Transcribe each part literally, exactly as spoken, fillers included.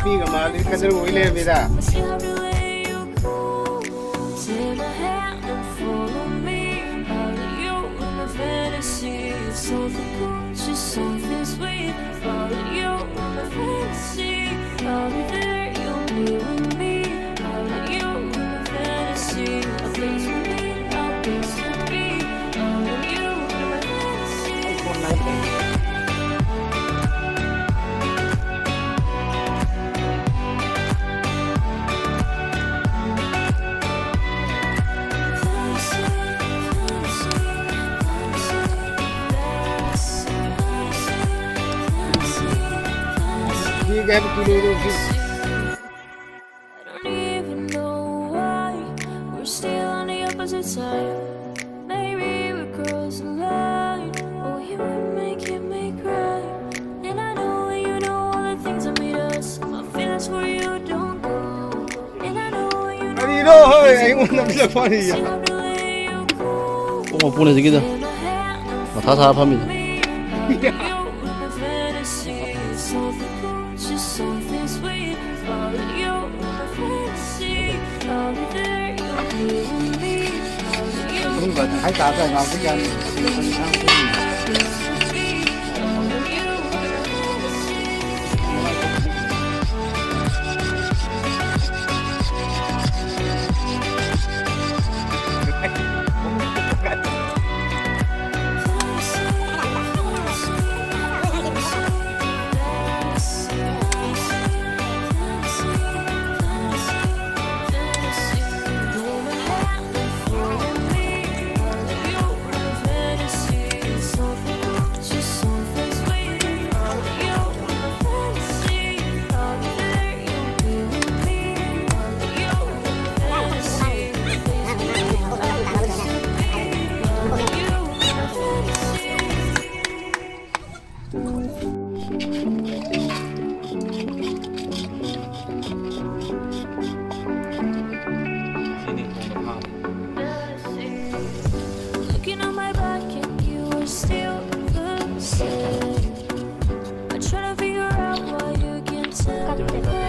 ꯅꯨꯄꯤꯒ ꯃꯥꯜꯂꯤ ꯀꯗꯔ ꯑꯣꯏ ꯂꯩꯔꯝꯃꯤꯗ꯫ See how the way you go. Take my hand and follow me. Out of you in my fantasy. Something cool, just something sweet. Follow you in my fantasy. I'll be there, you'll be with me. Out of you in my fantasy. A place for me, a place to be. Out of you in my fantasy. Big have to do this. I don't even know why we're still on the opposite side. Maybe we crossed the line. Oh, you were making me cry. And I know you know all the things that made us. My feelings for you don't go. And I know you know ꯀꯔꯤꯅꯣ ꯍꯣꯏ ꯑꯩꯉꯣꯟꯗ ꯄꯤꯔꯛꯄꯅꯤ꯫ see how the way you go. ꯄꯨꯡ ꯃꯄꯨꯅ ꯍꯧꯖꯤꯛꯀꯤꯗꯣ ꯃꯊꯥ ꯁꯥꯔ ꯐꯝꯃꯤꯗꯣ꯫ ꯍꯥꯏ ꯇꯥꯕ ꯉꯥꯎꯕ ꯌꯥꯅꯤ꯫ Looking on my back and you are still the same. I try to figure out why you can't tell me.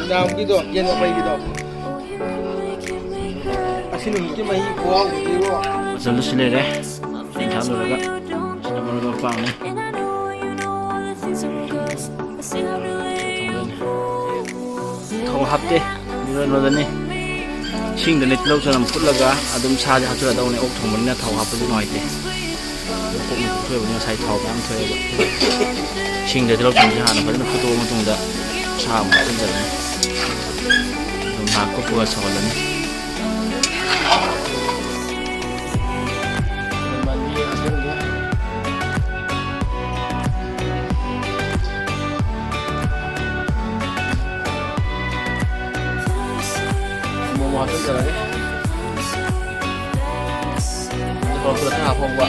ꯗꯥꯝꯒꯤꯗꯣ, ꯌꯦꯟ ꯃꯐꯩꯒꯤꯗꯣ꯫ ꯑꯁꯤ ꯅꯨꯃꯤꯠꯀꯤ ꯃꯍꯤ ꯈꯨꯍꯥꯎꯗꯨꯗꯤꯀꯣ꯫ ꯃꯆꯜꯗꯨ ꯁꯤ ꯂꯩꯔꯦ꯫ ꯆꯦꯡ ꯊꯥ ꯂꯣꯏꯔꯒ ꯁꯤꯅ ꯃꯔꯣꯏ ꯃꯄꯥꯡꯅꯤ꯫ ꯊꯥꯎ ꯍꯥꯞꯇꯦ꯫ ꯃꯤꯔꯣꯟꯕꯗꯅꯤ꯫ ꯏꯁꯤꯡꯗꯅꯤ ꯇꯤꯜꯍꯧ ꯆꯅꯝ ꯐꯨꯠꯂꯒ ꯑꯗꯨꯝ ꯁꯥꯁꯦ ꯍꯥꯞꯆꯤꯜꯂꯗꯧꯅꯦ꯫ ꯑꯣꯛ ꯊꯣꯡꯕꯅꯤꯅ ꯊꯥꯎ ꯍꯥꯞꯄꯗꯤ ꯅꯨꯡꯉꯥꯏꯇꯦ꯫ ꯃꯀꯣꯛ ꯃꯀꯣꯛ ꯊꯣꯛꯑꯕꯅꯤꯅ ꯉꯁꯥꯏ ꯊꯥꯎ ꯃꯌꯥꯝ ꯊꯣꯛꯑꯦꯕ꯫ ꯏꯁꯤꯡꯗ ꯇꯤꯜꯍꯧ ꯆꯅꯝꯁꯦ ꯍꯥꯟꯅ ꯐꯖꯅ ꯐꯨꯠꯇꯣꯛꯑ ꯃꯇꯨꯡꯗ ꯁꯥ ꯑꯃꯨꯛ ꯍꯥꯞꯆꯤꯟꯖꯔꯅꯤ꯫ ꯑꯗꯨꯝ ꯉꯥꯏꯍꯥꯛ ꯀꯨꯞꯄꯒ ꯁꯧꯍꯜꯂꯅꯤ꯫ ꯃꯣꯃꯣ ꯍꯥꯞꯆꯤꯟꯖꯔꯒꯦ꯫ ꯑꯗꯨꯒ ꯄꯨꯂꯞꯇ ꯍꯥꯞꯍꯧꯕ꯫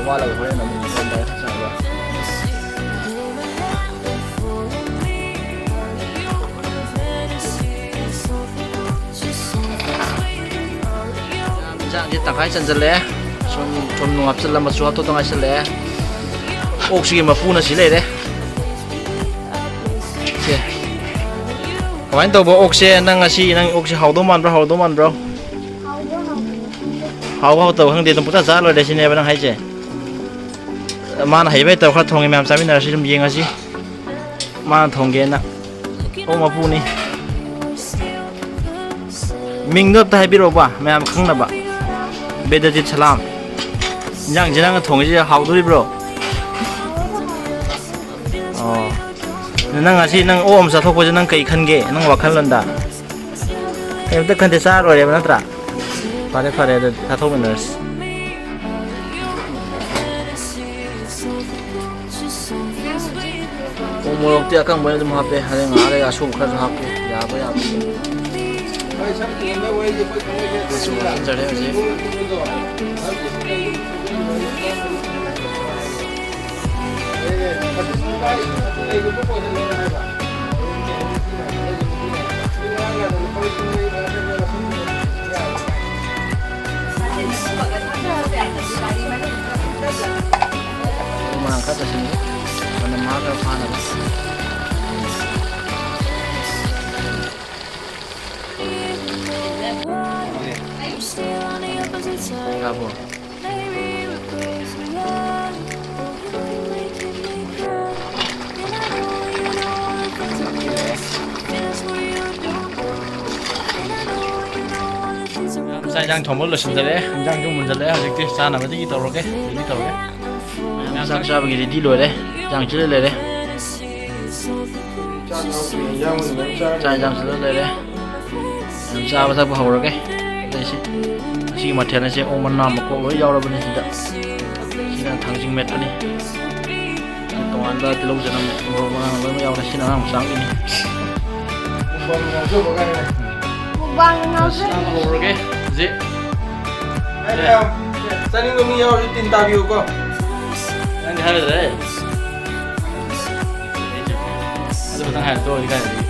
ꯋꯥꯠꯂꯒ ꯍꯣꯔꯦꯟ ꯑꯃꯨꯛ ꯊꯣꯡꯉꯝꯗꯥꯏꯗ ꯍꯥꯞꯆꯔꯒ꯫ ꯏꯟꯖꯥꯡꯁꯦ ꯇꯪꯈꯥꯏ ꯆꯟꯁꯤꯜꯂꯛꯑꯦ꯫ ꯁꯨꯝ ꯊꯨꯝ ꯅꯨꯡ ꯍꯥꯞꯆꯤꯜꯂ ꯃꯆꯨ ꯍꯥꯞꯇꯧꯗ ꯉꯥꯏꯁꯤꯜꯂꯛꯑꯦ꯫ ꯑꯣꯛꯁꯤꯒꯤ ꯃꯄꯨꯅ ꯁꯤ ꯂꯩꯔꯦ꯫ ꯁꯦ꯫ ꯀꯃꯥꯏꯅ ꯇꯧꯕ ꯑꯣꯛꯁꯦ? ꯅꯪ ꯉꯁꯤ ꯅꯪ ꯑꯣꯛꯁꯦ ꯍꯥꯎꯗꯧ ꯃꯥꯟꯕ꯭ꯔꯣ? ꯍꯥꯎꯗꯧ ꯃꯥꯟꯕ꯭ꯔꯣ? ꯍꯥꯎꯕ ꯍꯥꯎꯇꯕ ꯈꯪꯗꯦ꯫ ꯍꯥꯎꯕ ꯍꯥꯎꯇꯕ ꯈꯪꯗꯦ, ꯑꯗꯨꯝ ꯄꯨꯡꯆꯥ ꯆꯥ ꯂꯣꯏꯔꯦ ꯁꯤꯅꯦꯕ ꯅꯪ ꯍꯥꯏꯁꯦ? ꯃꯥꯅ ꯍꯩꯕ ꯍꯩꯇꯕ ꯈꯔ ꯊꯣꯡꯉꯦ, ꯃꯌꯥꯝ ꯆꯥꯃꯤꯟꯅꯔꯁꯤ, ꯑꯗꯨꯝ ꯌꯦꯡꯉꯁꯤ꯫ ꯃꯥꯅ ꯊꯣꯡꯒꯦꯅ꯫ ꯑꯣꯛ ꯃꯄꯨꯅꯤ꯫ ꯃꯤꯡꯗꯣ ꯑꯝꯇ ꯍꯥꯏꯕꯤꯔꯛꯑꯣꯕ, ꯃꯌꯥꯝ ꯈꯪꯅꯕ꯫ ꯕꯦꯗꯖꯤꯠ ꯁꯂꯥꯝ꯫ ꯏꯟꯖꯥꯡꯁꯦ ꯅꯪꯅ ꯊꯣꯡꯉꯤꯁꯦ ꯍꯥꯎꯗꯣꯔꯤꯕ꯭ꯔꯣ? ꯑꯣ꯫ ꯑꯗꯨ ꯅꯪ ꯉꯁꯤ ꯅꯪ ꯑꯣꯛ ꯑꯃ ꯆꯥꯊꯣꯛꯄꯁꯦ ꯅꯪ ꯀꯩ ꯈꯟꯒꯦ, ꯅꯪ ꯋꯥꯈꯜꯂꯣꯟꯗ? ꯀꯩꯝꯇ ꯈꯟꯗꯦ, ꯆꯥꯔ ꯂꯣꯏꯔꯦꯕ ꯅꯠꯇ꯭ꯔꯥ? ꯐꯔꯦ, ꯐꯔꯦ, ꯑꯗꯨꯗꯤ ꯆꯥꯊꯣꯛꯃꯤꯟꯅꯔꯁꯤ꯫ ꯎ ꯃꯣꯔꯣꯛꯇꯤ ꯑꯀꯪꯕ ꯑꯣꯏꯅ ꯑꯗꯨꯝ ꯍꯥꯞꯄꯦ, ꯑꯗꯩ ꯉꯥꯏꯍꯥꯛ ꯂꯩꯔꯒ ꯑꯁꯨꯕ ꯈꯔꯁꯨ ꯍꯥꯞꯀꯦ, ꯌꯥꯕ ꯌꯥꯕ꯫ ꯑꯁꯨꯕ ꯍꯥꯞꯆꯔꯦ ꯍꯧꯖꯤꯛ꯫ ꯃꯔꯥꯡ ꯈꯔ ꯆꯥꯏꯁꯤꯟꯒꯦ꯫ ꯃꯅꯝ ꯃꯍꯥ ꯈꯔ ꯐꯥꯅꯕ꯫ ꯌꯥꯕ꯭ꯔꯣ? ꯆꯥꯛ ꯏꯟꯖꯥꯡ ꯊꯣꯡꯕ ꯂꯣꯏꯁꯤꯟꯖꯔꯦ, ꯏꯟꯖꯥꯡꯁꯨ ꯃꯨꯟꯖꯜꯂꯦ꯫ ꯍꯧꯖꯤꯛꯇꯤ ꯆꯥꯅꯕꯗꯒꯤ ꯇꯧꯔꯒꯦ, ready ꯇꯧꯔꯒꯦ꯫ ꯃꯌꯥꯝ ꯆꯥꯛ ꯆꯥꯕꯒꯤ ready ꯂꯣꯏꯔꯦ, ꯏꯟꯖꯥꯡꯁꯨ ꯂꯣꯏ ꯂꯩꯔꯦ꯫ ꯆꯥꯛ ꯏꯟꯖꯥꯡꯁꯨ ꯂꯣꯏ ꯂꯩꯔꯦ꯫ ꯌꯥꯝ ꯆꯥꯕ ꯊꯛꯄ ꯍꯧꯔꯒꯦ꯫ ꯑꯗꯩꯁꯤ ꯉꯁꯤꯒꯤ ꯃꯊꯦꯜ ꯑꯁꯦ ꯑꯣꯛ ꯃꯅꯥ ꯃꯀꯣꯛ ꯂꯣꯏ ꯌꯥꯎꯔꯕꯅꯤ ꯁꯤꯗ꯫ ꯁꯤꯅ ꯊꯥꯡꯖꯤꯡ ꯃꯦꯠꯄꯅꯤ꯫ ꯇꯣꯉꯥꯟꯕ ꯇꯤꯜꯍꯧ ꯆꯅꯝ ꯃꯣꯔꯣꯛ ꯃꯅꯥ ꯂꯣꯏꯅꯃꯛ ꯌꯥꯎꯔꯦ꯫ ꯁꯤꯅ ꯑꯉꯥꯡ ꯃꯆꯥꯒꯤꯅꯤ꯫ ꯃꯨꯛꯕꯥꯡ ꯉꯥꯎꯖꯕ ꯀꯥꯏꯅ꯫ ꯃꯨꯛꯕꯥꯡ ꯉꯥꯎꯖꯕ꯫ ꯆꯥꯕ ꯍꯧꯔꯒꯦ ꯍꯧꯖꯤꯛ꯫ ꯑꯩꯅ ꯆꯥꯅꯤꯡꯕ ꯃꯤ ꯌꯥꯎꯔꯁꯨ ꯇꯤꯟ ꯇꯥꯕꯤꯌꯨꯀꯣ꯫ ꯅꯪꯗꯤ ꯍꯥꯏꯔꯗ꯭ꯔꯦ꯫ ꯑꯗꯨ ꯈꯛꯇꯪ ꯍꯥꯏꯔ ꯇꯣꯛꯑꯗꯤ ꯀꯥꯏꯗꯒꯤ꯫